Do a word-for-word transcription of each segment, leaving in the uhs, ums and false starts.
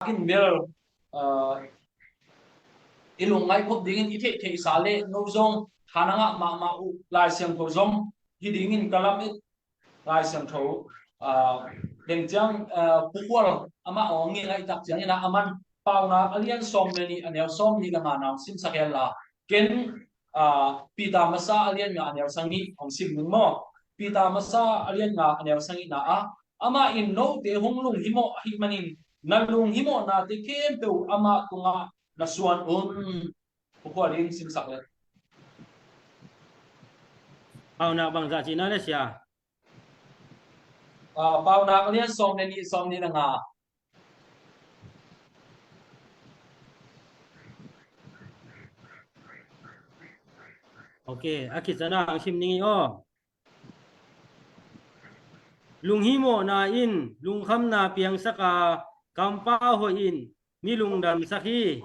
takin bel, ah, i lungngaih khop dingin i theihtheihsa le no zong tha na ngah mahmah uh Lai Siangtho zong hi dingin ka lam et. Lai Siangtho, ah, deng ciang, ah, Pu Khual amah hong ngen ahih tak ciangin ah, aman Paunak a lian sawm le nih a neu sawm nih le nga na hong simsak hen la, ken, ah, Peter masa a lian nga a neu sagih hong sim ning maw. Peter masa a lian nga a neu sagih na ah, amah in note hong lunghimawh ahih manin na lunghimawhnate khempeuh amah tungah na suan un. Pu Khual in simsak le. Paunak bangzah cihna le sia. Ah, Paunak a lian sawm le nih, sawm nih le nga. Ok, a kizana ang sim ning i aw. Lunghimawhna in lungkhamna piangsak a, kampau hoih in mi lungdamsak hi.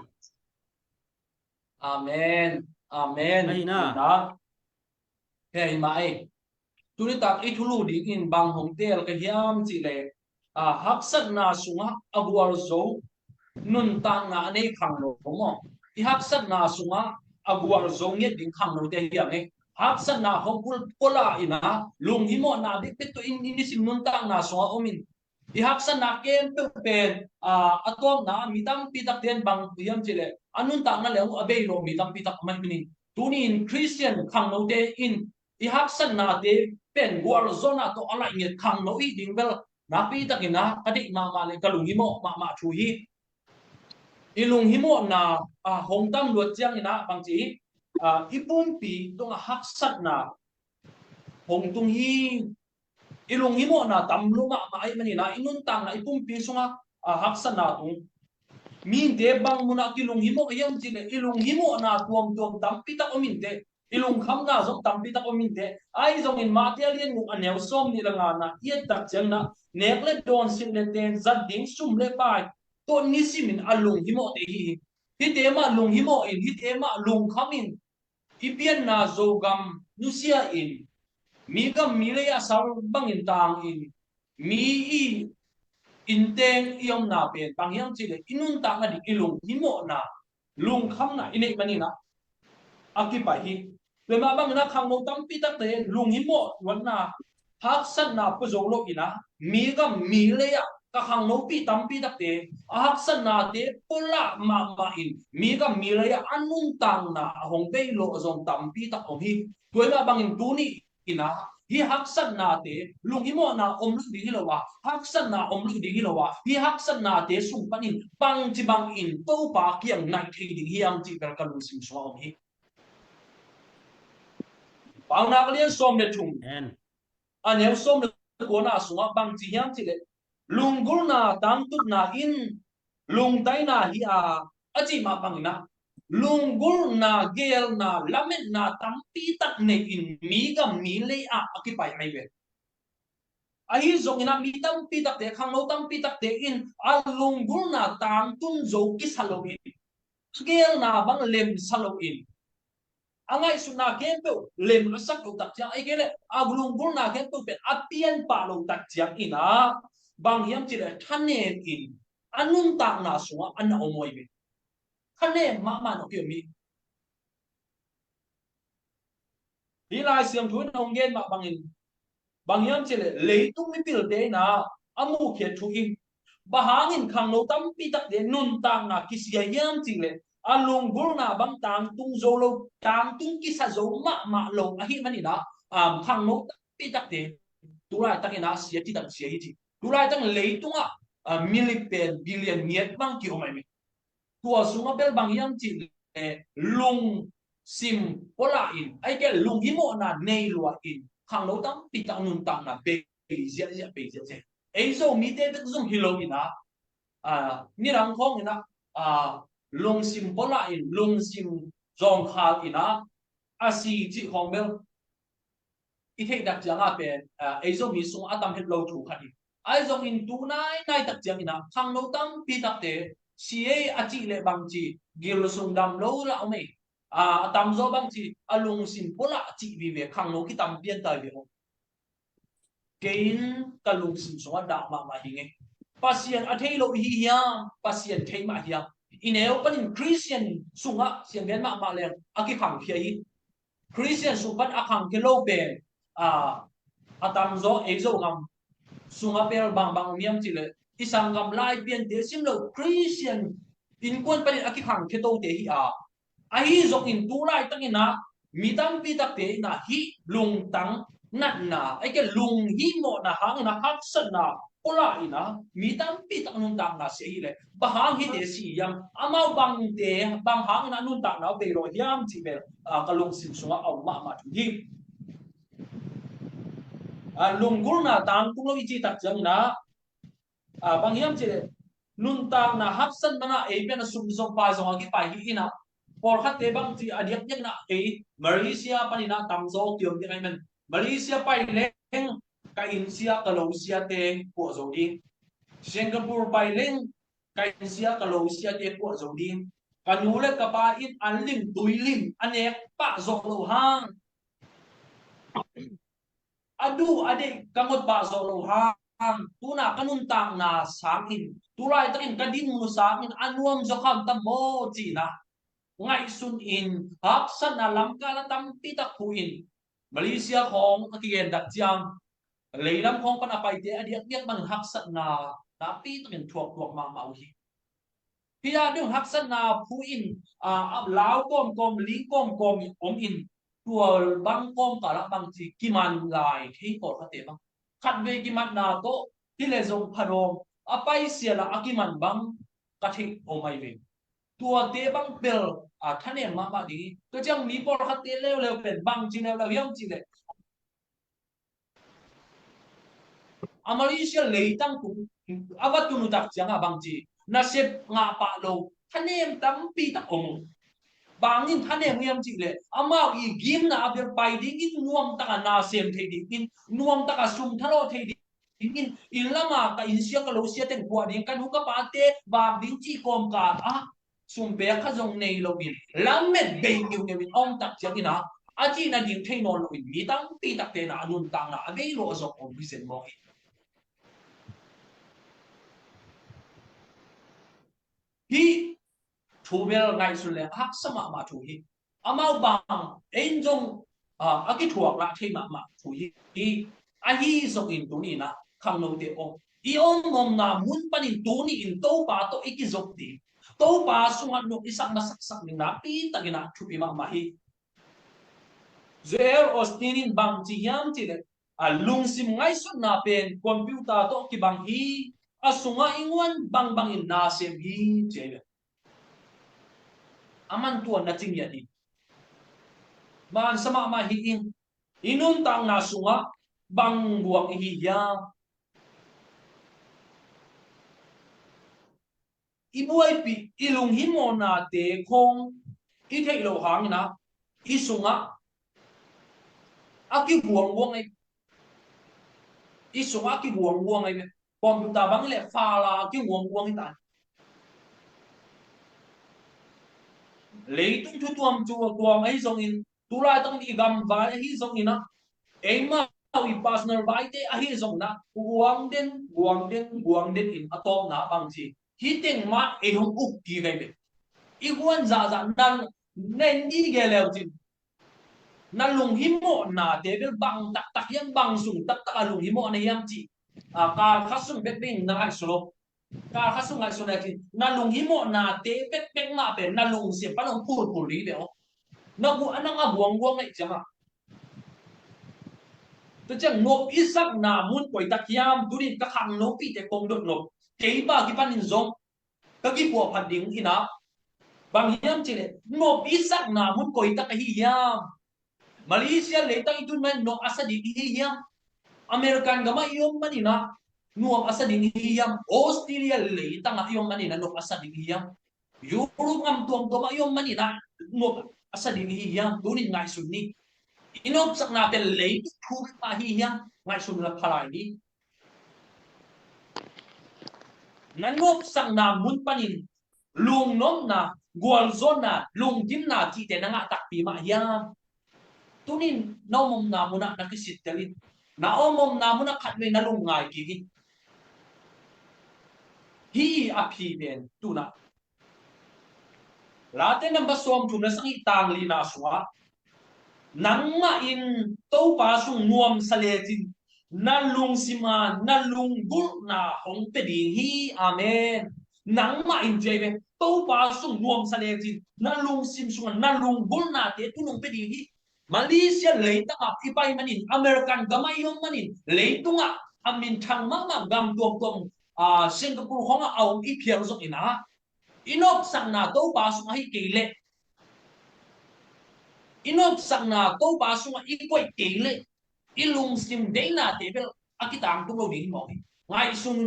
Amen. Amen. Ahi na. Ahi na. Hei mah ei. Tuni tak i thulu dingin bang hong teel ka hiam cih leh, ah, haksatna sungah a gualzo nuntakna a nei khangno maw. I haksatna sungah a gualzo ngiat ding khangnote hiam ei. Haksatna hong pul pula in ah lunghimawhna bikbik tawh in, in i sim nuntakna sungah om in. I haksatna khempeuh pen, ah, a tuamna mi tampi takte in bang hiam cih leh a nuntakna le uh a bei lo mi tampi tak om ahih manin. Tuni in Khristian khangnote in i haksatnate pen gualzawhna tawh a laih ngiat khangno i hih ding bel nakpi takin ah ka deih mahmah le ka lunghimawh mahmah thu hi. I lunghimawhna, ah, hong tam luat ciangin ah bangci, ah, i pumpi tungah haksatna hong tung hi. I lunghimawhna tam lua mahmah ahih manin ah i nuntakna i pumpi sungah, ah, haksatna tung. Mihingte bang munah kilunghimawh hiam cih leh i lunghimawhna tuamtuam tampi tak om inteh. I lungkhamna zong tampi tak om inteh. Ahi zongin Mate a lian guk a neu sawm nih le nga na i et tak ciangin ah nek le dawn, silh le ten, zat ding sum le pai tawh nisimin a lunghimawhte hi hi. Hihte mah lunghimawh in, hihte mah lungkham in, i pianna Zogam nusia in, mi gam mi lei a sal bangin tang in, mi i innteng i omna pen bang hiam cih leh i nuntakna ding i lunghimawhna, lungkhamna i neih manin ah a kipai hi. Tua mah bangin ah khangno tampi takte lunghimawh luatna, haksatna pua zo lo in ah mi gam mi lei ah ka khangnopih tampi takte a haksatnate pulak mahmah in mi gam mi lei ah a nuntakna a hong bei lo zong tampi tak om hi. Tua mah bangin tuni in ah hih haksatnate lunghimawhna om lo ding hi lo a, haksatna om lo ding hi lo a, hih haksatnate sung panin bangci bangin Topa kiang naih thei ding hiam cih bel ka lungsim sungah om hi. Paunak a lian sawm le thum, a neu sawm le kuana sungah bangci hiam cih leh, lunggulna tangtunna in lungtaina hi a, a cih mah bangin ah lunggulna, geelna, lametna tampi tak nei in mi gam mi lei ah a kipai ahi ve. Ahi zongin ah mi tampi takte, khangno tampi takte in a lunggulna tangtun zo kisa lo in, a geelna bang lemsa lo in, a ngaihsutna khempeuh lem a sak lo tak ciang, ahih kei leh a lunggulna khempeuh pen a pianpah lo tak ciangin ah bang hiam cih leh thanem in a nuntakna sungah a na om ahi ve. Thanem mahmah na kiom hi. Hih Lai Siangtho in hong gen mah bangin, bang hiam cih leh leitung mipilte in ah a muhkhiat thu hi. Bang hangin khangno tampi takte nuntakna kisia hiam cih leh a lunggulna bang tangtung zo lo, tangtung kisa zo mahmah lo ahih manin ah, um, khangno tampi takte tu laitakin ah sia, ci tak sia hi ci. Tu laitakin leitungah, ah, milip pen billion ngiat bang ki-om ahi ve. Tua sungah bel bang hiam cih leh lungsim pua lai-in, ahih kei leh lunghimawhna nei lua-in khangno tampi tak nuntakna bei ziahziah, bei ziahziah. Ei Zomite bek zong hi lo in ah, ah, nidang khawng in ah, ah, lungsim pua lai-in, lungsim zawngkhal in ah a si cih khawng bel i theih tak ciangah pen, ah, ei Zomi sungah a tam het lo thu khat hi. Ahi zongin tu nainai tak ciangin ah khangno tampi takte si ei a cih leh bangci gil sung dam lo lah om ei. Ah, a tamzaw bangci a lungsim pua lai cih vive khangno kitam pian ta ve om. Kei in ka lungsim sungah dah mahmah hi ngei. Pasian a thei lo i hi hiam, Pasian thei mah hiam? I neu panin Khristian sungah sianggen mahmah leng a kikhangkhia hi. Khristian sung pan a khangkhia lo pen, a, a tamzaw ei Zogam sungah pel bangbang om hiam cihleh, i sanggam Laipiante sim lo Khristian innkuan panin a kikhangkhia tote hi a, ahi zongin tu laitakin ah mi tampi takte in ah hih lungtang natna, ahih kei leh lunghimawhna hangin ah haksatna pulak in ah mi tampi tak nuntakna si ahih leh, bang hang hihte si hiam, amau bangte bang hangin ah nuntakna bei lo hiam cih pen, ah, ka lungsim sungah a om mahmah thu hi. Ah, lunggulhna tangtung lo i cih tak ciangin ah, ah, bang hiam cihleh, nuntakna haksat man ah ei pen a sum zong pai zong a kipai hi in ah, pawlkhatte bang ci a diakdiak in ah ei Malaysia panin ah tamzaw kiom ding ahih man, Malaysia pai leng ka innsia ka losiate kuah zo ding. Singapore pai leng ka innsia ka losiate kuah zo ding. Ka nu le ka pa in an lim tui lim a nek pah zawh loh hang, a duh a deih ka ngot pah zawh loh hang, tu-in ah ka nuntakna sangin, tu laitakin ka dinmun sangin a nuam zaw kha om tam maw ci-in ah ngaihsun in, haksatna lamkal a tampi tak phu in, Malaysia khawng a kigen dak ciang, leilam khawng pan a paite a diakdiak bangin haksatna nakpi takin thuaktuak mahmah uh hi. Hih a ding haksatna phu in, a, a lau kawmkawm, ling kawmkawm in om in, tua bang kawmkal ah bang ci kiman lai thei pawlkhatte bang. Khatvei kimatna tawh hi leh zong pha dawm, a paisial ah a kiman bang ka theih om ahi ve. Tuate bang bel, a, thanem mahmah ding hi. Tua ciang mi pawlkhatte leuleu pen bang ci leuleu hiam cihleh, a Malaysia leitang tung a va tun uh tak ciangah bang ci, nasep ngah pah lo, thanem tampi tak om uh. Bang in thanem uh hiam cihleh, amau i gimna a bel pai dingin nuam takin na sem thei dingin, nuam takin sum thalawh thei dingin, inn lam ah ka innsia ka losia teng kuah ding, ka nu ka pate vak ding cih kawmkal ah sum pek kha zong nei loin, lamet bei ngiungeu in a om tak ciangin ah, a cih nading thei nawn loin mi tampi takte in ah a nuntakna a bei lua zong om hi zen mawk hi. Hih thu bel ngaihsun leng haksa mahmah thu hi. Amau bang, ei in zong, a, a kithuak lah thei mahmah thu hi. Ahi zongin tuni-in ah khangnote aw, i om omna mun panin tuni-in Topa tawh i kizop ding, Topa sungah nop i sak masaksak ding nakpi takin ah thupi mahmah hi. Joel Osteen in bang ci hiam cihleh, a, lungsim ngaihsutna pen computer tawh kibang hi, a sungah i nguan bangbangin na sem hi, ci hi ve. Aman tua na ci ngiat hi. Mansa mahmah hi in, i nuntakna sungah bang buang i hi hiam? I buaipih, i lunghimawhnate khawng i theih loh hangin ah, i sungah a kibuangbuang ahi. I sungah a kibuangbuang ahi ve. Computer bang leh fala a kibuangbuang hi ta. Leitung thu tuamtuam ahi zongin, tu laitak i gam vai ahi zongin ah, eimau i personal vaite ahi zongin ah, guang den, guang den, guang den in a tawpna bang ci, hih teng mah ei hong uk kik ahi ve. I guan zahzah na, na en dih gel leu cin, na lunghimawhnate bel bang taktak hiam, bang sung taktak a lunghimawh na hiam cih, a, kal khat sung bekbek in na ngaihsun lo. Kal khat sung ngaihsun leh cin, na lunghimawhnate bekbek mah pen na lungsim pan hong phulphul ding hi ve aw. Na gu, a nang a guangguang ngaih ciangah. Tua ciang nop i sakna mun koi tak hiam, tuni ka khangnopihte kong dot nop, kei pa kipanin zong ka kipuahphat ding in ah, bang hiam cihleh, nop i sakna mun koi tak ahi hiam? Malaysia leitang i tun manin nop a sa ding i hi hiam? American gamah i om manin ah nop a sa ding i hi hiam? Australia leitangah i om manin ah nop a sa ding i hi hiam? Europe gam tuamtuamah i om manin ah nop a sa ding i hi hiam? Tunin ngaihsun ni. I nopsakna pen leitung thu bek mah hi hiam? Ngaihsun la pha lai ni. Na nopsakna mun panin lungnopna, gualzawhna, lunggimna cihte na ngah takpi mah hiam? Tunin na om omna munah na kisittel in. Na om omna munah khatvei na lungngai kik in. Hih a phi pen tuna Late number sawmthum le sagih, tang lina sungah, nangmah in Topa sung nuamsa lecin na lungsima na lunggulhna hong pia ding hi. Amen. Nangmah in, ci hi ve, Topa sung nuamsa lecin na lungsim sungah na lunggulhnate tu nong pia ding hi. Malaysia leitangah i pai manin, American gamah i om manin, leitungah a minthang mahmah gam tuamtuam, ah, Singapore khawngah a om i phial zongin ah, i nopsakna Topa sungah hi kei leh, i nopsakna Topa sungah i koih kei leh, i lungsim deihnate bel a kitangtung lo ding hi mawk hi. Ngaihsun,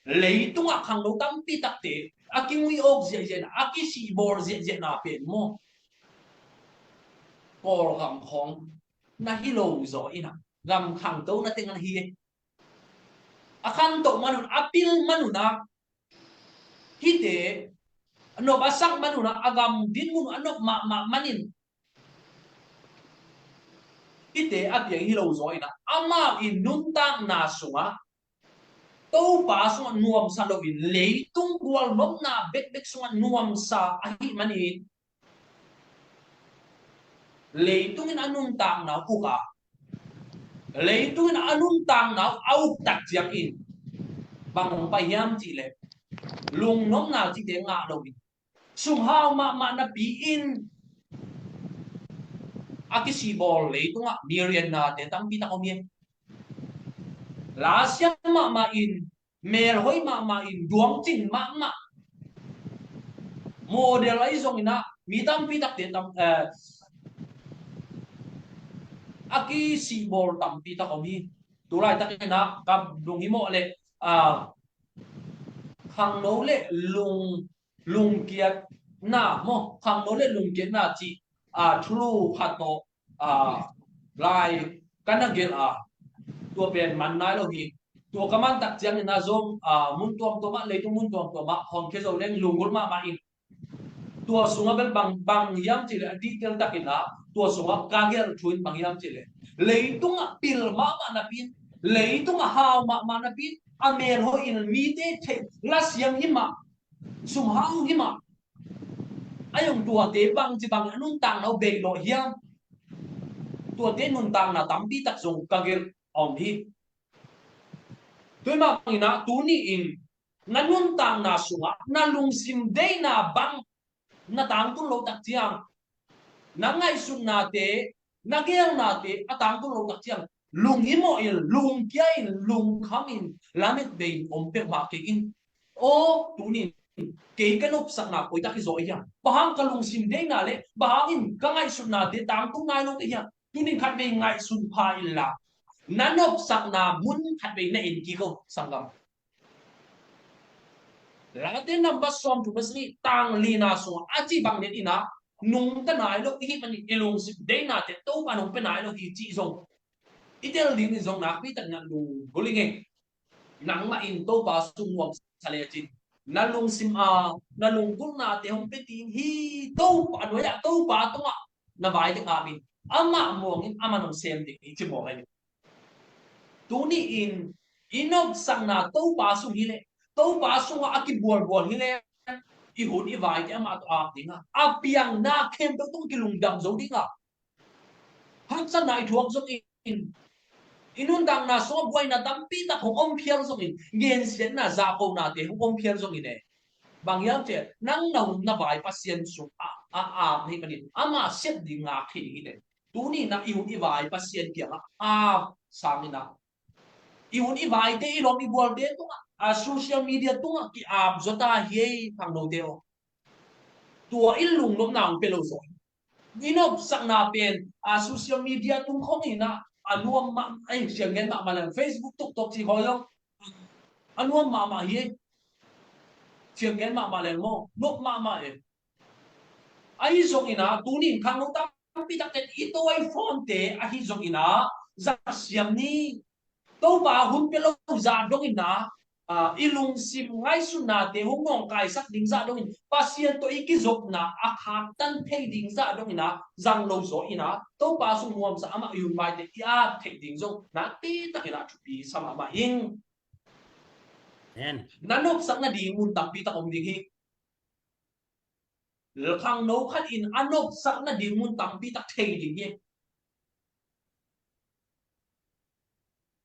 leitungah khangno tampi takte a kingui awk ziahziahna, a kisihbawl ziahziahna pen maw, Kawlgam khawng na hi lo zaw in ah, gam khangto na teng na hi e. A khantoh manun, a pil manun ah, hihte a nop a sak manun ah, a gam dinmun a nop mahmah manin, hihte a piang hi lo zaw in ah, amau in nuntakna sungah Topa sungah nuamsa loin, leitung gualnopna bekbek sungah nuamsa ahih manin, leitung in a nuntakna uh uk a, leitung in a nuntakna uh a uk tak ciangin bang hong pai hiam cih leh, lungnopna cihte ngah loin, sumhau mahmah napi-in a kisihbawl leitungah mi riatnate tampi tak om hi. Lasiam mahmah in, melhoih mahmah in, duangcin mahmah, model ahi zongin ah, mi tampi takte tam, eh, a kisihbawl tampi tak om hi. Tulaitakin ah ka lunghimawh leh, ah, khangno le lung, lungkiatna maw, khangno le lungkiatna cih, ah, thulu khat tawh, ah, lai ka na gelh a, tua pen man nai lo hi. Tua ka man tak ciangin ah zong, ah, mun tuamtuam ah, leitung mun tuamtuam ah hong khia zo leng lunggulh mahmah in, tua sungah bel bang, bang hiam cih leh, a detail takin ah tua sungah ka gelh thu in bang hiam cih leh, leitungah pil mahmah napi-in, leitungah hau mahmah napi-in, a melhoih in mite theih, lasiam hi mah, sumhau hi mah, a zong tuate bangci bangin a nuntakna uh beih lawh hiam? Tuate nuntakna tampi tak zong ka gelh a om hi. Tua mah bangin ah tuni-in na nuntakna sungah na lungsim deihna bang na tangtun loh tak ciang, na ngaihsutnate, na geelnate a tangtun loh tak ciang, lunghimawh in, lungkia in, lungkham in, lamet bei in om peuhmah kei in. Aw, tuni-in kei ka nopsakna koi tak hi zaw hiam? Bang hang ka lungsim deihna le bang hangin ka ngaihsutnate tangtung nai lo ka hiam? Tuni-in khatvei ngaihsun pha inla, na nopsakna mun khatvei na en kik o, sanggam. Late number sawmthum le sagih, tang lina sungah a cih bang den in ah, nungta nai lo i hih manin i lungsim deihnate Topa in hong pia nai lo hi cih zong i tel ding in zong nakpi takin ah lunggulh ing ei. Nangmah in Topa sung nuamsa lecin na lungsim a, na lunggulhnate hong pia ding hi. Topa nuai-ah, Topa tungah na vai ding ap in, amah muangin amah in hong sem ding hi, ci mawk hi. Tuni-in i nopsakna Topa sung hi leh, Topa sungah a kibualbual hi leh, i hun i vaite amah tawh ap ding a, a piangna khempeuh tawh kilungdam zo ding a, haksatna i thuak zongin, i nuntakna sungah buaina tampi tak hong om phial zongin, gensiatna, zahkonate hong om phial zongin e, bang hiam cih leh, nang na hun na vai Pasian sung a, a ap na hih manin amah siat ding ngak thei ding hi teh. Tuni-in ah i hun i vai Pasian kiangah ap sangin ah, i hun i vaite, i lawm i gualte tungah, a social media tungah ki-ap zaw ta hi ei, khangnote aw. Tua in lungnopna hong pia lo zaw hi. I nopsakna pen a social media tung khawng in ah a nuam mah, ei, sianggen mahmah leng, Facebook, TikTok cih khawng zong a nuam mahmah hi ei. Sianggen mahmah leng maw, nop mahmah e. Ahi zongin ah tuni-in khangno tampi takte i to iPhone-te ahi zongin ah, za siam ni. Topa hun pia lo zah dongin ah, ah, i lungsim ngaihsutnate hong nawngkaisak ding zah dongin, Pasian tawh i kizopna a khaktan thei ding zah dongin ah zang lo zaw in ah, Topa sung nuamsa, amah i hun vaite i ap theih ding zong nakpi takin ah thupi sa mahmah ing. Amen. Na nopsak nading mun tampi tak om ding hi. Khangno khat in a nopsak nading mun tampi tak thei ding hi.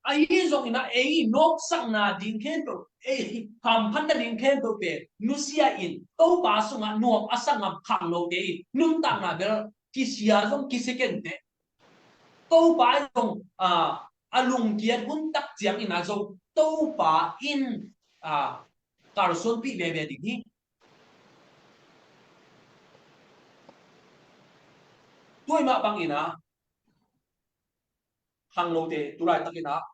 Ahi zongin ah ei nopsakna ding khempeuh, ei hamphatna ding khempeuh pen nusia in Topa sungah nuam a sanggam khangnote in nuntakna bel kisia zong kisia kenteh. Topa in zong, ah, a lungkiat hun tak ciangin ah zong Topa in, ah, kalsuanpih veve ding hi. Tua mah bangin ah khangnote, tu laitakin ah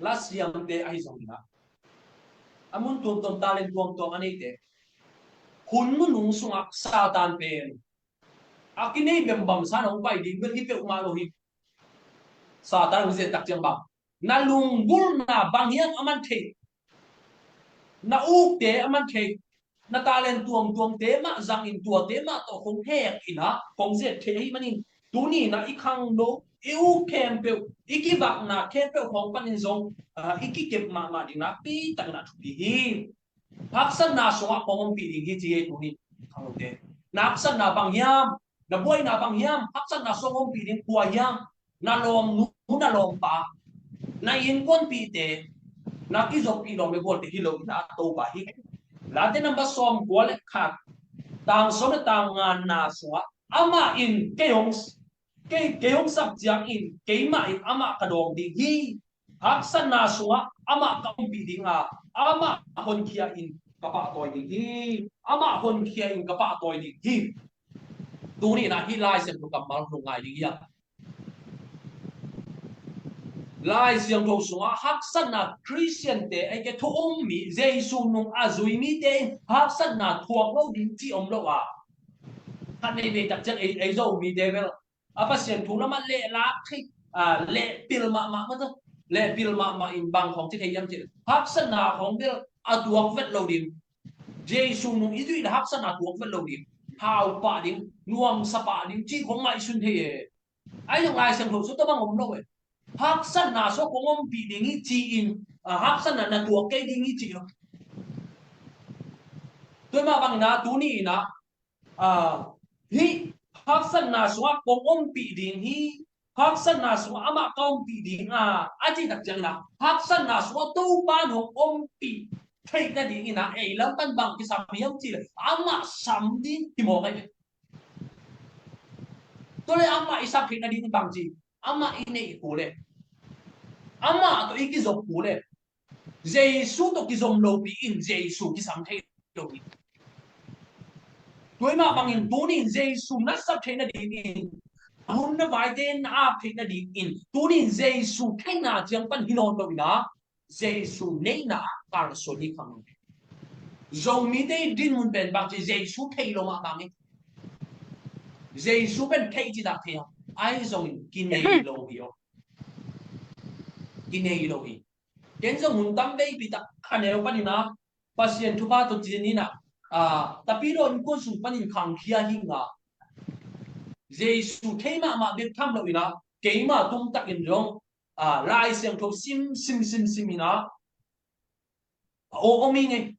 lasiamte ahi zongin ah, a mun tuamtuam talent tuamtuam a neite, hun nunung sungah Satan pen a kinei bembam san hong pai ding bel hi peuhmah lo hi. Satan hong zia tak ciang bang, na lunggulhna bang hiam a man thei. Na ukte a man thei. Na talent tuamtuamte mah zangin tuate mah tawh hong hek in ah hong zet thei ahih manin, tuni in ah i khangno, i uk khempeuh, i kivakna khempeuh khawng panin zong, ah, i kikep mahmah ding nakpi takin ah thupi hi. Haksatna sungah kong ompih ding hi ci hi tuni khangnote. Na haksatna bang hiam, na buaina bang hiam, haksatna sungah ompih ding kua hiam? Na lawmnu, na lawmpa, na innkuanpihte, na kizoppih lawm le gualte hi lo in ah Topa hi. Late number sawmkua le khat, tang sawm le tang ngana sungah, amah in kei hong, kei, kei hong sap ciangin keimah in amah ka dawng ding hi. Haksatna sungah amah ka ompih ding a, amah honkhia in ka pahtawi ding hi. Amah honkhia in ka pahtawi ding hi. Tuni in ah hih Lai Siangtho kammal hong ngai ding hi a, Lai Siangtho sungah haksatna Khristiante, ei ke thu um mi, Jesu nung a zui mite in haksatna thuak lo ding ci om lo a, khat nei vei tak ciang ei, ei Zomite bel a Pasian thu lamah lehlak thei, ah, lehpil mahmah mah, lehpil mahmah in bang khawng ci thei hiam cih leh, haksatna khawng bel a tuak vet lo ding. Jesu nung i zuih le haksatna tuak vet lo ding. Hau pah ding, nuamsa pah ding cih khawng ngaihsun thei e. Ahi zong Lai Siangtho sung tawh bang om lo e. Haksatna sungah kong ompih ding hi ci-in, ah, haksatna na tuak kei ding hi ci lo. Tua mah bangin ah tuni in ah, ah, hih haksatna sungah kong ompih ding hi, haksatna sungah amah ka ompih ding a, a cih tak ciangin ah, haksatna sungah Topa in hong ompih theih nadingin ah ei lam pan bang kisam hiam cih leh amah sam ding hi mawk ahi ve. Tua leh amah i sap theih nading bang ci, amah i neih kul leh, amah tawh i kizop kul leh, Jesu tawh kizom lopi in Jesu kisam thei lo hi. Tua mah bangin tuni in Jesu na sap theih nadingin, a hun na vaite na ap theih nadingin, tuni in Jesu theihna ciang pan hi nawn lo in ah, Jesu neihna ah kalsuan hi khang. Zomite i dinmun pen bang ci, Jesu thei lo mahmah hi. Jesu pen thei ci tak thei a, ahi zongin kinei lo hi aw. Kinei lo hi. Ken zong hun tam veipi tak a neu panin ah Pasian thupha tawh cih ni in ah, ah, Tapidaw innkuan sung panin khangkhia hi ing a, Jesu thei mahmah bek tham lo in ah, keima tung takin zong, ah, Lai Siangtho sim, sim, sim, sim in ah, a aw om hi ing e.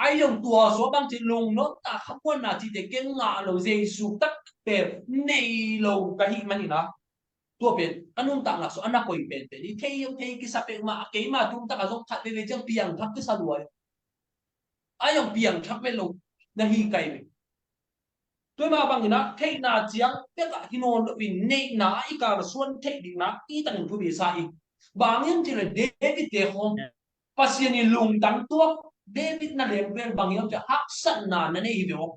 Ahi zong tua sung bang ci, lungnuamna, khamuanna cihte ken ngah lo, Jesu taktak pen nei lo ka hih manin ah, tua pen a nuntakna sung a na koi penpen hi. Thei, thei kisa peuhmah, keima tung tak a zong khat veivei ciang piangthak kisa lua hi. Ahi zong piangthak vet lo na hi kei ve. Tua mah bangin ah theihna ciang pek ah hi nawn lo in, neihna ah i kalsuan theih ding nakpi takin thupi sa ing. Bang hiam cih leh David te khawng, Pasian in lungtang tuak, David na leng pen bang hiam cih leh haksatna na nei hi ve aw.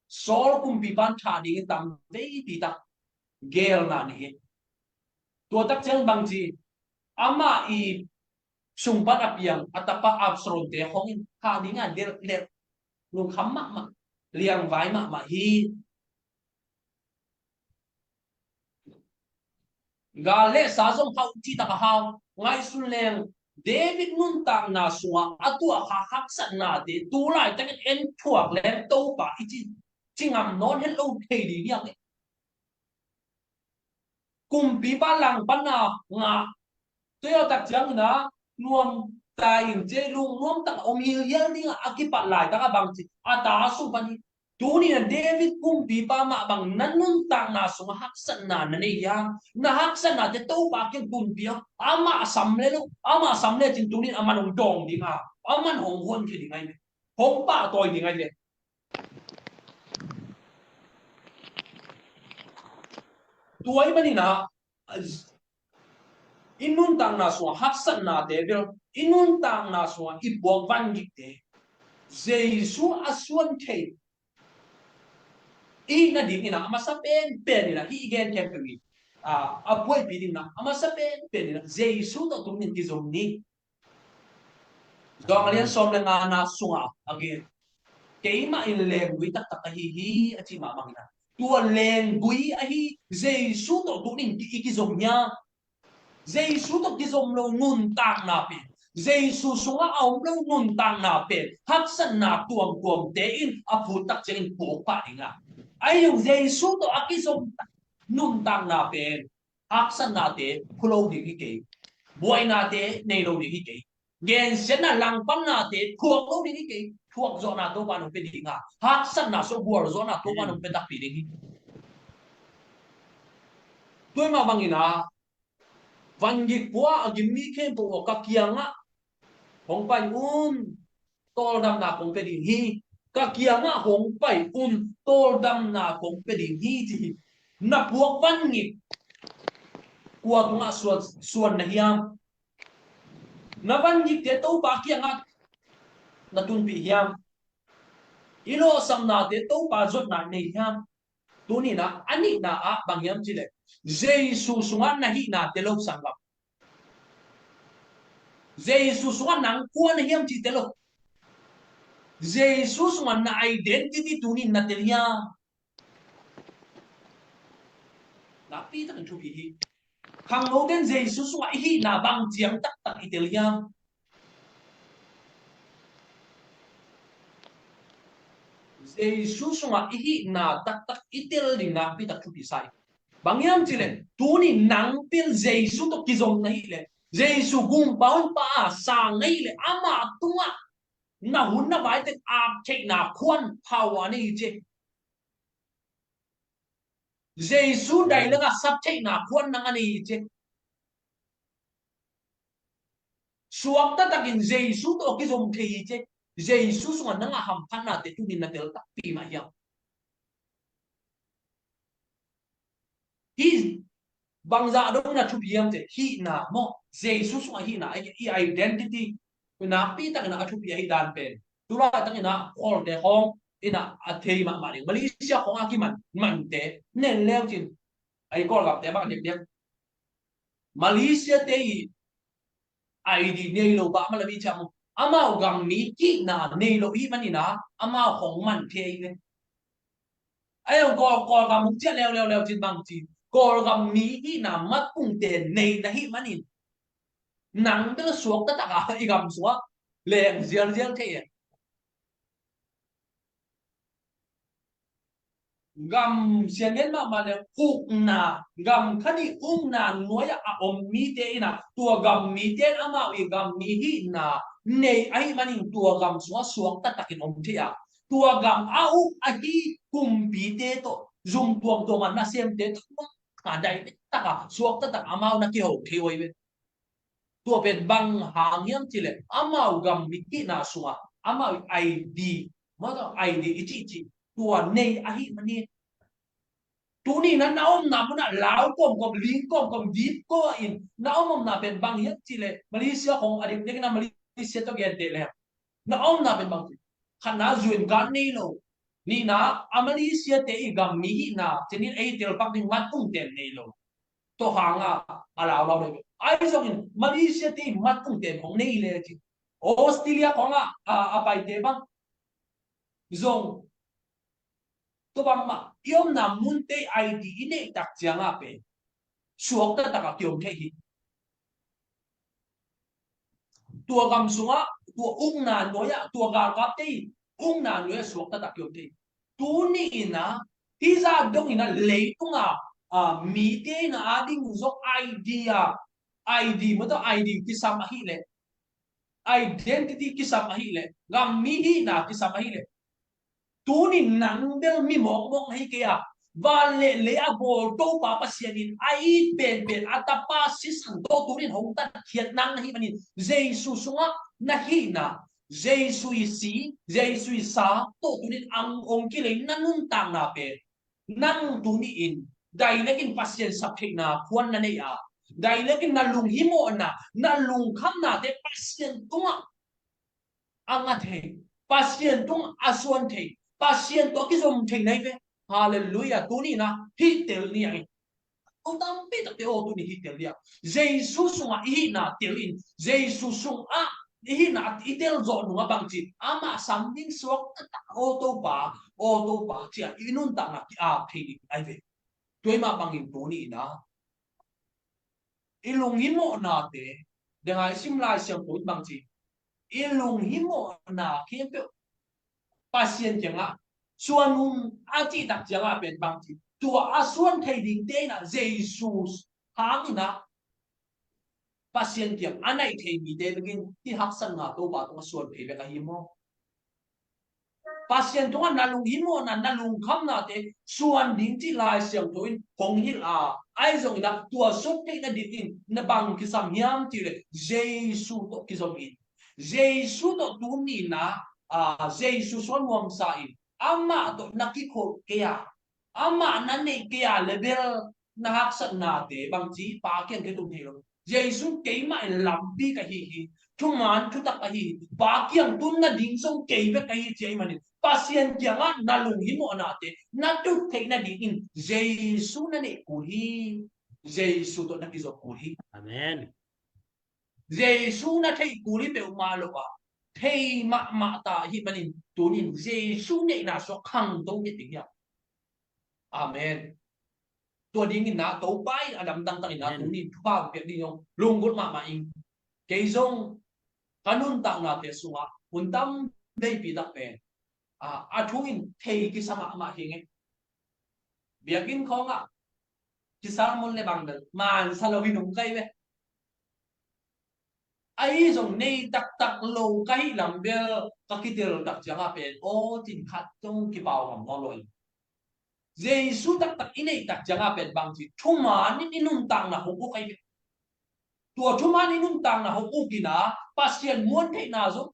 Saul kumpipa in thah dingin tam veipi tak geelna nei hi. Tua tak ciang bang ci, amah i sung pan a piang a tapa Absalom te khawng in thah dingin a delh, delh, lungkham mahmah, liangvai mahmah hi. Gal le sa zong hau cih tak a hau. Ngaihsun leng, David nuntakna sungah a tuah kha haksatnate tu laitakin en thuak leng Topa i ci, ci ngam nawn het lo thei ding hi hang e. Kumpipa langpanna ngah, tua tak ciangin ah nuam tai in, ci lungnuam tak om hilhial dingah a kipat laitak a bang ci a ta sung pan hi. Tuni na David kumpipa mah bang na nuntakna sungah haksatna na nei hiam? Na haksatnate Topa kiang kumpi a, amah sam le lo, amah sam le cin tuni a man hong dawng ding a, a man hong huankhia ding ahi ve. Hong pahtawi ding ahi ve. Tua ahih manin ah, i nuntakna sungah haksatnate bel, i nuntakna sungah i puak vangikte Jesu a suan thei i hih nadingin ah a masa penpen in ah hih i gen khempeuh in, a, a buaipih dingin ah a masa penpen in ah Jesu tawh tungin kizom ni. Johan a lian sawm le ngana sungah a gen, keimah in lenggui taktak ahi hi, a cih mah bangin ah tua lenggui ahi Jesu tawh tuni in i kizom hiam? Jesu tawh kizom lo nuntakna pen, Jesu sungah a om lo nuntakna pen haksatna tuamtuamte in a phut tak ciangin puak pah ding a, ahi zong Jesu tawh a kizom nuntakna pen haksatnate phu lo ding hi kei. Buainate nei lo ding hi kei. Gensiatna langpamnate thuak lo ding hi kei. Thuak zawhna Topa in hong pia ding a, haksatna sungah gualzawhna Topa in hong pia takpi ding hi. Tua mah bangin ah vangik pua a gim mi khempeuh aw, ka kiangah hong pai un, tawldamna kong pia ding hi. Ka kiangah hong pai un, tawldamna kong pia ding hi, ci hi. Na puak vangik kua tungah suan, suan na hiam? Na vangikte Topa kiangah na tunpih hiam? I lawhsapnate Topa zotna nei hiam? Tuni in ah a nihna ah bang hiam cih leh, Jesu sungah na hihna tel lo, sanggam. Jesu sungah nang kua na hiam cih tel lo. Jesu sungah na identity tuni in na tel hiam? Nakpi takin thupi hi. Khangnote in Jesu sungah i hihna bang ciang taktak i tel hiam? Jesu sungah i hihna taktak i tel ding nakpi tak thupi sa hi. Bang hiam cih leh, tuni nang pen Jesu tawh kizom na hih leh, Jesu gumpa honpa a sang na hih leh, amah tungah na hun na vai teng ap theihna khuan, power nei hi ci. Jesu dai lengah sap theihna khuan nang a nei hi ci. Suakta takin Jesu tawh kizom thei hi ci. Jesu sungah nang a hamphatnate tuni in na tel takpi mah hiam? Hih bangzah dong na thupi hiam cih leh, hihna maw, Jesu sungah hihna, i, i identity nakpi takin a thupi ahih dan pen, tu laitakin a Kawlte khawng in a thei mahmah ding. Malaysia khawng a kiman mante nen leu cin, a i Kawlgamte bang diakdiak Malaysia te i ID nei lo pah mah lam i ciam uh. Amau gam mi hihna nei lo i hih manin a, amau hong man thei ahi ve. Ahi zong Kawl, Kawlgam uh ciah leuleu leu cin bang ci, Kawlgam mi hihna mat ung ten nei na hih manin, nang bel suakta tak a i gam sungah leng zialzial thei e. Gam sianggen mahmah le ukna, gam khat i ukna nuai-ah a om mite in a, tua gam mite in amau i gam mi hihna nei ahih manin tua gam sungah suakta takin om thei a, tua gam a uk ahi kumpite tawh, zum tuamtuam a nasemte tawh, a dai tak a suakta tak amau na kiho thei uh ahi ve. Tua pen bang hang hiam cih leh, amau gam mi hihna sungah amau ID, mawtaw ID i cihcih tua nei ahih manin, tuni na, na omna munah lau kawmkawm, ling kawmkawm, dip kawm in na om omna pen bang hiam cih leh, Malaysia khawng a dik dik na, Malaysia tawh genteh leh na omna pen bang ci, khatna zuin kan nei lo, nihna a Malaysia te i gam mi hihna cinin ei telpak ding mat ung ten nei lo. Tua hanga a laulau le, ahi zongin Malaysia te i mat ung ten hong nei le ci. Australia khawng a, a, a paite bang zong tua bangmah i omna munte ID i neih tak cianga pen suakta taka kiom thei hi. Tua gam sungah, tua ukna nuai-ah, tua galkapte i ukna nuai-ah suakta tak kiom thei. Tuni in a, hih zah dongin a leitunga, a, mite in a ading zong ID a, ID, mawtaw ID kisam ahih leh, identity kisam ahih leh, gam mi hihna kisam ahih leh, tuni nang bel mi mawkmawk na hi kei a, van le lei a bawl Topa Pasian in a it penpen a tapa sisan tawh tunin hong tatkhiat nang na hih manin Jesu sungah na hihna, Jesu i si, Jesu i sa tawh tunin ang hong kilei na nuntakna pen nang tuni in dailekin Pasian sap theihna phuan na nei a, dailekin na lunghimawhna, na lungkhamnate Pasian tungah a nga thei, Pasian tungah a suan thei, Pasian tawh a kizom thei na hi ve. Halleluiah. Tuni na hih tel ni a hi. Ko tampi takte aw tuni hih tel ni a. Jesu sungah i hihna tel in, Jesu sungah i hihna i tel zawh nungah bangci, amah sam ding suak taktak aw Topa, aw Topa cia i nuntakna ki-ap thei ding a hi ve. Tua mah bangin tuni na i lunghimawhnate, dengai sim Lai Siangtho in bangci, i lunghimawhna khempeuh Pasian kiangah suan un a cih tak ciangah pen bangci, tua a suan thei dingte in ah Jesu hangin ah Pasian kiang a naih thei mite bek in hih haksatna Topa tungah suan thei bek ahi maw? Pasian tungah na lunghimawhna, na lungkhamnate suan ding cih Lai Siangtho in hong hilh a, ahi zongin ah tua suak theih nadingin na bang kisam hiam cih leh Jesu tawh kizom in, Jesu tawh tuni na, a, Jesu suan nuamsa in, amah tawh na kikhol kei a, amah na neih kei a level na haksatnate bangci Pa kiang kitung thei lo. Jesu keimah in lampi ka hi hi, thuman thutak ka hi hi, Pa kiang tun nading zong kei bek ka hi ci ahih manin Pasian kiangah na lunghimawhnate na tut theih nadingin Jesu na neih kul hi. Jesu tawh na kizom kul hi. Amen. Jesu na theih kul hi peuhmah lo a, thei mahmah ta ahih manin tunin Jesu neihna suak khangto nget ding hiam? Amen. Tua dingin na Topa in a damdang takin na tunin thupha piak ding zong lunggulh mahmah ing. Kei zong ka nuntaknate sungah hun tam veipi tak pen a, a thu in thei kisa mahmah hi ngei. Biakinn khawngah kisa mun le bang bel mansa lo hi nung kai ve. Ahi zong nei taktak lo ka hih lam bel ka kitel tak ciangah pen aw cin khat zong kipau ngam nawn lo in. Jesu taktak i neih tak ciangah pen bangci thuman in i nuntakna hong uk ahi ve. Tua thuman i nuntakna hong uk in a Pasian muan theihna zong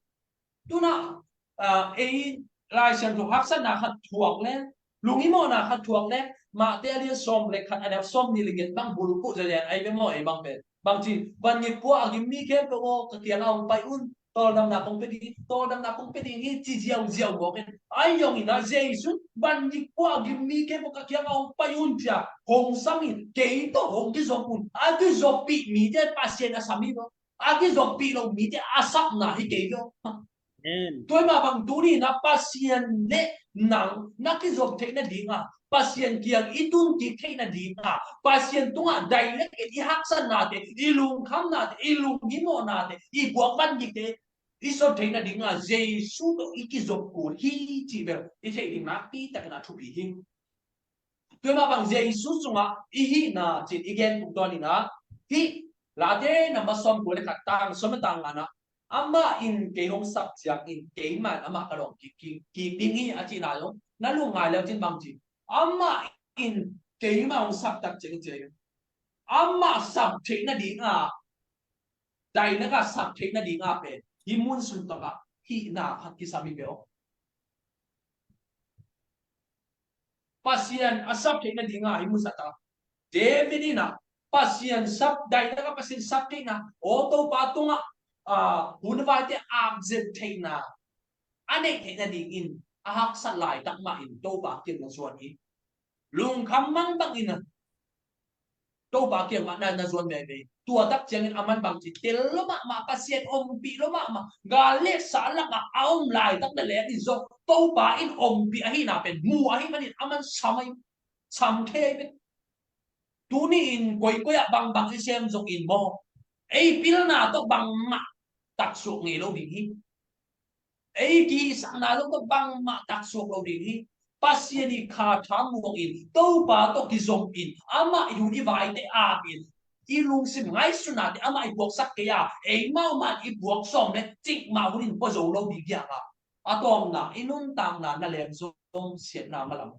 tuna, a, ei Lai Siangtho haksatna khat thuak le, lunghimawhna khat thuak le, Mate a lian sawm le khat a neu sawm nih le giat bang bulphuh zazen ai ve maw ei bang pen. Bangci, van ngik pua a gim mi khempeuh aw ka kiangah hong pai un, tawldamna kong pia ding, tawldamna kong pia ding hi ci ziauziau mawk in. Ai zongin a Jesu van ngik pua a gim mi khempeuh ka kiangah hong pai un cia hong sam in, kei tawh hong kizom un. A kizoppih mite Pasian a sam hi lo. A kizoppih lo mite a sapna hi kei lo. Amen. Tua mah bang tuni na Pasian le nang na kizop theih nadinga, Pasian kiang i tun kik theih nadinga, Pasian tungah direct in i haksatnate, i lungkhamnate, i lunghimawhnate, i buak van dikte i sot theih nadinga Jesu tawh i kizop kul hi cih bel i theih ding nakpi takin a thupi hi. Tua mah bang Jesu sungah i hihna cin i gen tung tuan in a, hih Late number sawm kua le khat tang sawm le tang ngana, amah in kei hong sap ciangin keimah in amah ka dawng kik, kik, kik ding hi a cihna zong na lungngai leu cin bang ci. Amah in keimah hong sap tak ciangin ci. Amah sap theih nadinga, dainaka sap theih nadinga pen hih mun sung takah hihna khat kisam hi peuh. Pasian a sap theih nadinga hih mun sung takah David in a Pasian sap, dainaka Pasian sap theihna, aw Topa tungah, a, hun vaite apzet theihna a neih theih nadingin a haksat laitak mah in Topa kiang na zuan hi. Lungkham mangbang in a Topa kiangah na, na zuan veve. Tua tak ciangin aman bang ci, tel lo mahmah, Pasian ompih lo mahmah, gal le sa lakah a om laitak le lek in zong Topa in ompih ahihna pen mu ahih manin aman sam ahi, sam thei ahi pen. Tuni in koikoi ah bangbang i sem zong in maw, ei pilna tawh bangmah taksuak ngei lo ding hi. Ei kisakna lo tawh bangmah taksuak lo ding hi. Pasian i kha tha muang in, Topa tawh kizom in, amah i hun i vaite ap in, i lungsim ngaihsutnate amah i puaksak kei a, eimau mah i puak sawm le cikmah hunin pua zo lo ding hiang a. A tawpna, i nuntakna na lem zong siatna malam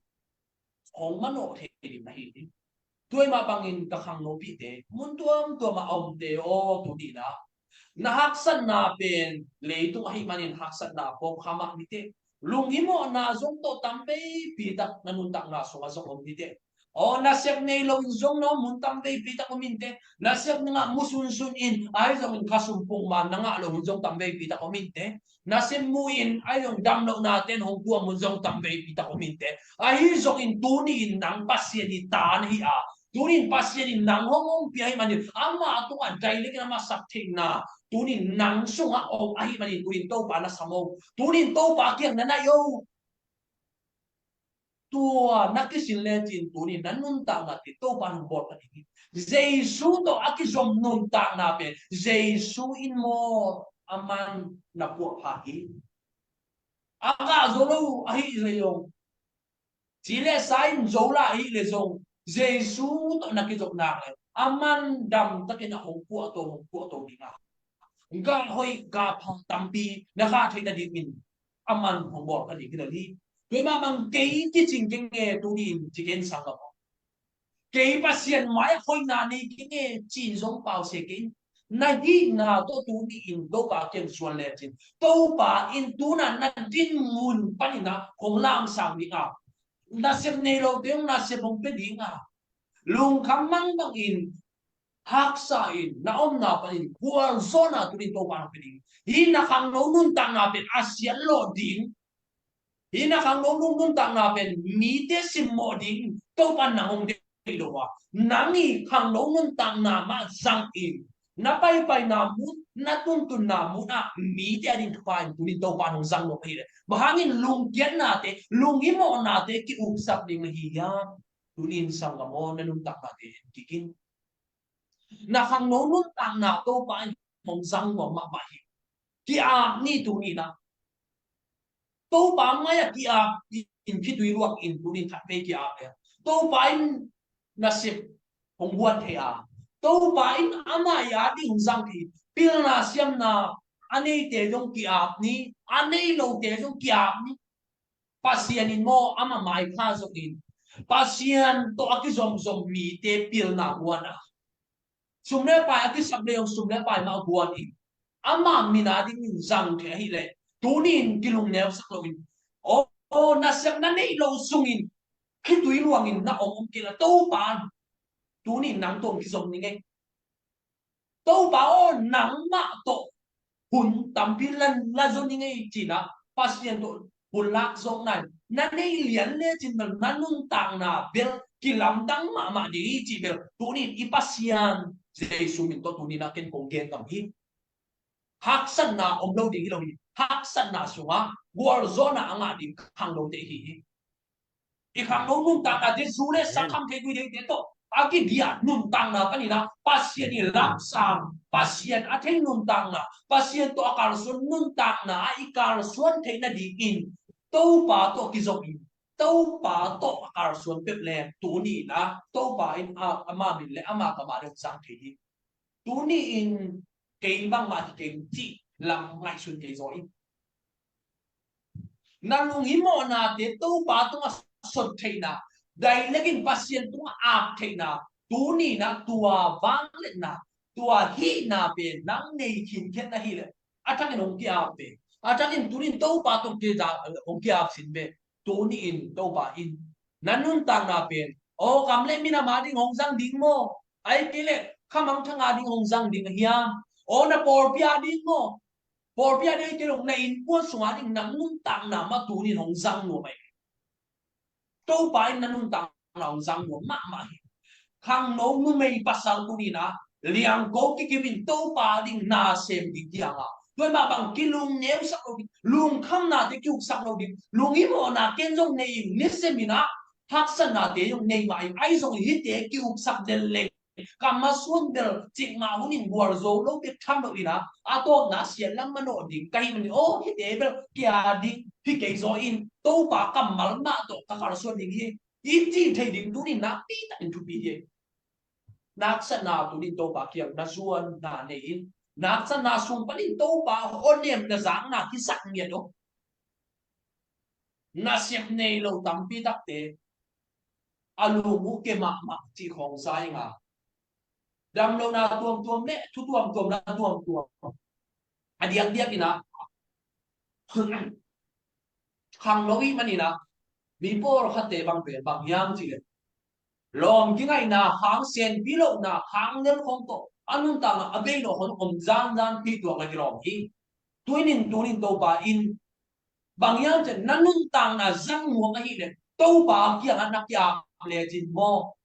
hong manawh thei ding na hi hi. Tua mah bangin ka khangnopihte, mun tuamtuam a omte aw, tuni-in ah na haksatna pen leitung ahih manin haksatna pawlkhat mah ni teh. Lunghimawhna zong tawh tamveipi tak na nuntakna sungah zong om ni teh. Aw, nasep nei loin zong na om hun tamveipi tak om in teh. Nasep na ngah musunsun in, ahi zongin khasum pongman na ngah lo hun zong tamveipi tak om in teh. Nasep mu in, ahi zong damlohna ten hong tuam hun zong tamveipi tak om in teh. Ahi zongin tuni-in nang Pasian i ta na hi a, tuni-in Pasian in nang hong ompih ahih manin, amah tungah dailek in amah sak theihna tuni-in nang sungah om ahih manin, tuni-in Topa na sam o. Tuni-in Topa kiang na nai o. Tua na kisin lecin tuni-in na nuntaknate Topa in hong bawl kha ding hi. Jesu tawh a kizom nuntakna pen Jesu in maw, aman na puahpha hi. A ngah zo lo ahih leh zong, ci le sa in zo lai ahih leh zong, Jesu tawh na kizom nak leh aman damtakin a hong puahto, hong puahto ding a, gah hoih gah pha tampi na khah theih nadingin aman hong bawl kha ding hi lo hi. Tua mah bang kei kicing keng e tuni-in ci keng sanggam aw. Kei Pasian mai-ah hoihna nei keng e ci-in zong pau se keng. Na hihna tawh tuni-in Topa kiang suan lecin, Topa in tu-in ah na dinmun panin ah hong lamsang ding a, nasep nei lote hong nasep hong pia ding a, lungkham mangbangin, haksa in, na omna panin gualzawhna tuni-in Topa in hong pia ding. Hih na khangno nuntakna pen a siat lawh ding. Hih na khangno nun, nuntakna pen mite simmawh ding Topa in nang hong deih lo a, nang i khangno nuntakna mah zangin, na paipaina mun, na tuntunna mun ah mite a ding thupha in tuni-in Topa in hong zang lo hi leh, bang hangin lungkiatnate, lunghimawhnate ki-uksak ding na hi hiam? Tuni-in sanggam aw, na nuntaknate en kik in. Na khangno nuntakna Topa in hong zang nuam mahmah hi. Ki-ap ni tuni-in ah. Topa mai-ah ki-ap in, khitui luang in tuni-in khatvei ki-ap e. Topa in nasep hong guan thei a, Topa in amah i a ding hong zang thei. Pilna siamna a neite zong ki-ap ni, a nei lote zong ki-ap ni. Pasian in maw, amah mai kha zongin, Pasian tawh a kizomzom mite pilna guan a, sum le pai a kisap le zong sum le pai mah guan in, amah min a dingin zang thei ahih leh, tuni-in kilungneusak loin, aw, aw, nasepna neih loh sungin khitui luangin na om om kei la, Topa in tuni-in nang tawh kizom ning ei. Topa aw, nangmah tawh hun tampi la, la zo ning ei ci-in ah, Pasian tawh hun lak zawkna in na nei lian lecin bel na nuntakna bel kilamdang mahmah ding hi cih bel tuni-in i Pasian Jesu min tawh tuni-in ah ken kong gen ngam hi. Haksatna om lo ding hi lo hi. Haksatna sungah gualzawhna a ngah ding khangnote i hi hi. I khangno nuntaknate, zu le sa, kham thei, gui theite tawh a kidiah nuntakna panin ah Pasian i lamsang, Pasian a thei nuntakna, Pasian tawh a kalsuan nuntakna ah i kalsuan theih nadingin Topa tawh kizom in, Topa tawh a kalsuan peuh leng tuni-in ah Topa in a, ama min le ama kam a ding zang thei hi. Tuni-in kei bangmah hi keng cih lam ngaihsun kei zaw in. Na lunghimawhnate Topa tungah sot theihna, dailek in Pasian tungah ap theihna, tuni-in ah tua vangliatna, tua hihna pen nang nei khinkhiat na hih leh, a thakin hong ki-ap ve. A thakin tuni-in Topa tawh kida hong ki-ap sin ve. Tuni-in Topa in na nuntakna pen, aw, gam le minam a ding hong zang ding maw? Ahih kei leh khamangthang a ding hong zang ding a hiam? Aw, na pawlpi a ding maw? Pawlpi a ding ahih kei leh na innkuan sung a ding na nuntakna mah tuni-in hong zang nuam ahi. Topa in na nuntakna hong zang nuam mahmah hi. Khangno numei pasal tuni-in ah liangko kikim in Topa ding na sem ding hi hang a, tua mah bang kilungneusak lo ding, lungkhamnate ki-uksak lo ding, lunghimawhna ken zong nei ing, ni sem in ah haksatnate zong nei mah ing, ahi zongin hihte ki-uksak den leng, ka masuan bel cikmah hunin gualzo lo bek tham lo in ah, a tawpna siat lam manawh ding ka hih manin, aw, hihte bel kei a ding hi kei zaw in, Topa kammal mah tawh ka kalsuan ding hi, i cih theih ding tuni-in nakpi takin thupi hi. Na haksatna tuni-in Topa kiang na zuanna nei in, na haksatna sung panin Topa awnem na zakna kisak ngiat uh. Nasep nei lo tampi takte a lung uh ke mahmah cih khawng zai nga. Damlohna tuamtuam le thu tuamtuamna tuamtuam a diakdiak in ah khangno i hih manin ah mi pawlkhatte bang pen bang hiam cih leh lawm kingaihna hang, senpi lohna hang nel khawng tawh a nuntakna a bei lo khawng om zanzan pi tuak a kilawm hi. Tuni-in, tuni-in Topa in bang hiam cih leh na nuntakna zang nuam ahih leh Topa kiangah na ki-ap lecin maw,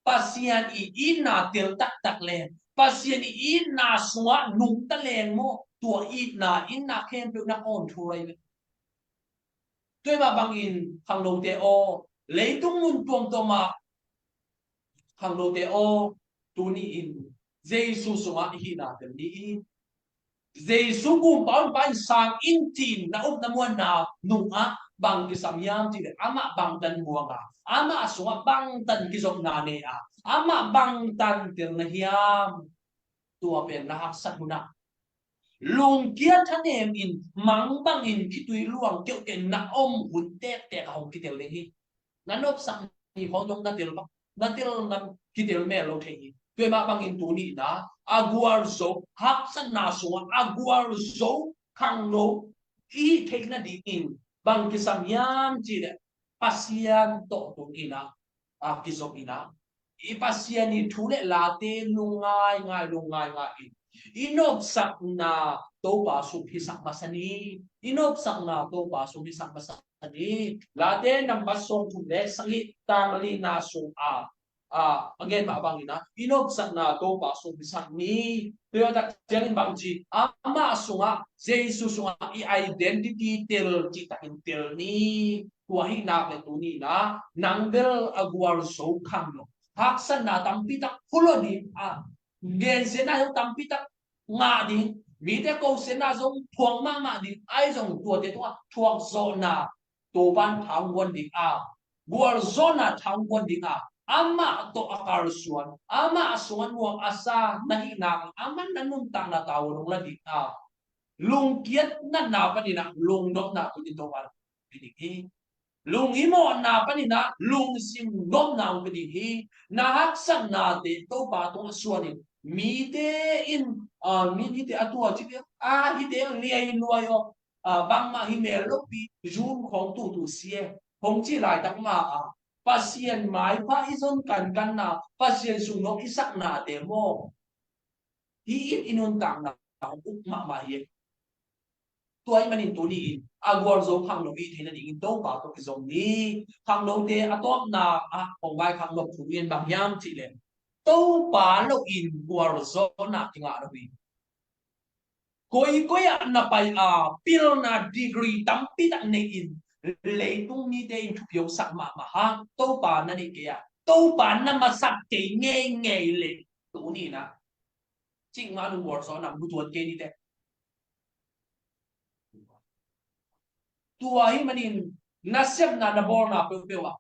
Pasian i itna tel taktak leng, Pasian i itna sungah nungta leng maw, tua itna in na khempeuh na control ahi ve. Tua mah bangin khangnote aw, leitung mun tuamtuam ah khangnote aw, tuni-in Jesu sungah i hihna tel ni. Jesu gumpa honpa in sang in ci-in na up na muanna nungah bang kisam hiam cih leh amah bangtan muang a, amah sungah bangtan kizopna nei a, amah bangtan tel na hiam? Tua pen na haksat hun ah lungkia thanem in mang bangin khitui luang keuhkeuh na om hun tektek a hong kitel ding hi. Na nopsak ni khawng zong na tel bang, na tel na kitel mel lo thei hi. Tua mah bangin tuni-in ah a gualzo, haksatna sungah a gualzo khangno i hih theih nadingin bang kisam hiam cih leh Pasian tawh tuni-in ah a kizom in ah i Pasian i thu le late lungngaingai lungngaingai in i nopsakna Topa sung hisak masa ni. I nopsakna Topa sung hisak masa ni. Late nambat sawmthum le sagih, tang lina sung a, a, a gen mah bangin ah i nopsakna Topa sung hisak ni. Tua tak ciangin bang ci, amah sungah, Jesu sungah i identity tel cihtakin tel ni. Tua hi nak le tuni-in ah nang bel a gualzo khangno, haksatna tampi tak phulawh ding a, gensiatna zong tampi tak ngah ding, mite kosiatna zong thuak mahmah ding, ahi zong tuate tungah thuakzawhna Topan tha hong guan ding a, gualzawhna tha hong guan ding a, amah tawh a kalsuan, amah sungah nuam a sa na hih nak leh amah na nuntakna tavuan hong la ding a, lungkiat natna panin ah lungnopna tuni-in Topa hong pia ding hi. Lunghimawhna panin ah lungsim nopna hong pia ding hi. Na haksatnate Topa tungah suan in, mite in, a, mi, mite a tua ci ve, a, hite liai luai aw, a, bangmah hi mel lopi, zum khawng tutu si e, hong ci laitak ma a, Pasian maipha i zon kankanna, Pasian sung nop i saknate maw, hi in i nuntakna hong uk mahmah hi. Tua ahih manin tuni-in a gualzo khangno i hih theih nadingin Topa tawh kizom ni. Khangnote a tawpna ah kong vaikhak nop thu in bang hiam cih leh Topa loin gualzawhna kingah lo hi. Koikoi ah na pai a, pilna degree tampi tak nei in, leitung mite in thupi hong sak mahmah hang Topa na neih kei a, Topa na masak kei ngeingei leh, tuni-in ah cikmah nung gualzawhna mu tuan kei ni teh. Tua ahih manin na sepna na bawlna peuhpeuh ah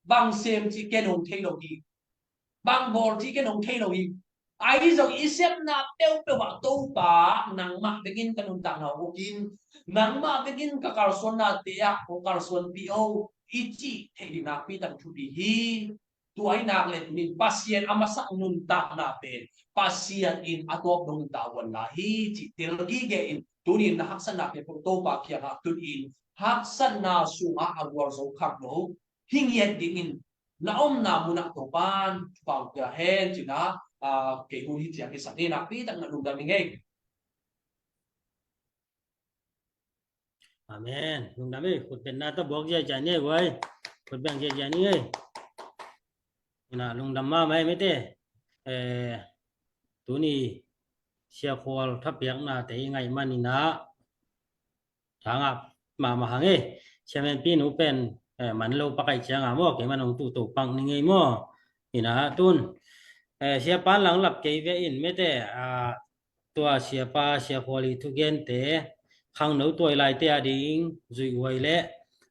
bang sem cih ken hong thei lo hi. Bang bawl cih ken hong thei lo hi. Ahi zong i sepna peuhpeuh ah Topa nangmah bek in ka nuntakna hong uk in, nangmah bek in ka kalsuannate ah hong kalsuanpih o, i cih theih ding nakpi tak thupi hi. Tua ahih nak leh tuni-in Pasian a masak nuntakna pen Pasian in a tawp dongin tavuan lai hi cih tel gige in, tuni-in na haksatna pen Topa kiangah tun in, haksatna sungah a gualzo khangno hi ngiat dingin na omna munah Topan thupha hong pia hen ci-in ah, a, kei hun hi ciang kisam ni. Nakpi tak na lungdam hi ing ei. Amen. Lungdam ei, khut beng na ta buak ziahziah ni ei guai. Khut beng ziahziah ni ei. Ina lungdam mahmah ei mite. Eh, tuni Sia Khual thapiaknate i ngaih manin ah tha ngah mahmah hang ei. Siamen pinu pen, eh, man lo pakaih cianga maw, kei man hong tuto pak ning ei maw. Ina tun, eh, siapa lang lap kei ve in mite, ah, tua siapa, Sia Khual i thugente khangno tuailaite ading zuihhuai le,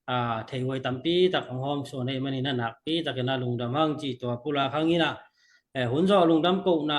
ah, theihhuai tampi tak hong hawmsawn ahih manin ah nakpi takin ah lungdam hang ci tua pulak hang in ah, Hun zawh lungdam kohna.